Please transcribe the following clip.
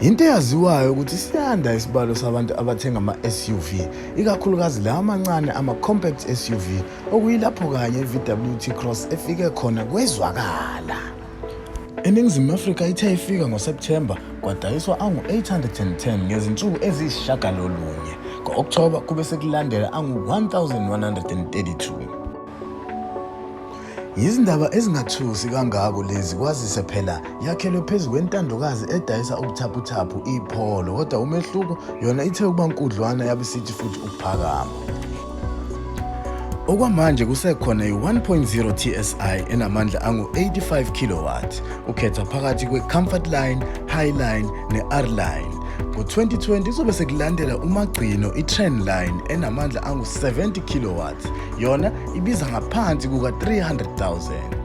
Yinto eyaziwayo ukuthi siyanda isibalo sabantu abathenga ama-SUV, ikakhulukazi lawa amancane ama-compact SUV, okuyilapho kanye i-VW T-Cross efike khona kwezwakala. ENingizimu Afrika ithe ifika ngoSepthemba kwadayiswa angu-810 ngezinsuku eziyisishagalolunye. Ngo-Okthoba kube sekulandela angu-1132. Yizindaba ezingathusi kangako lezi kwazise phela yakhelwe phezu kwentandokazi edayisa ubuthaphuthaphu iPolo kodwa umehluko yona ithe ukuba nkudlwana yabe isithi futhi ukuphakama. Okwamanje kusekhona i-1.0 TSI enamandla angu-85 kilowatt. Ukhetha phakathi kwe-Comfort Line, Highline ne-R-Line. Ngo-2020 izobe sekulandela umagcino i-Trendline enamandla angu-70 kilowatt. Yona ibiza ngaphansi kuka-300,000.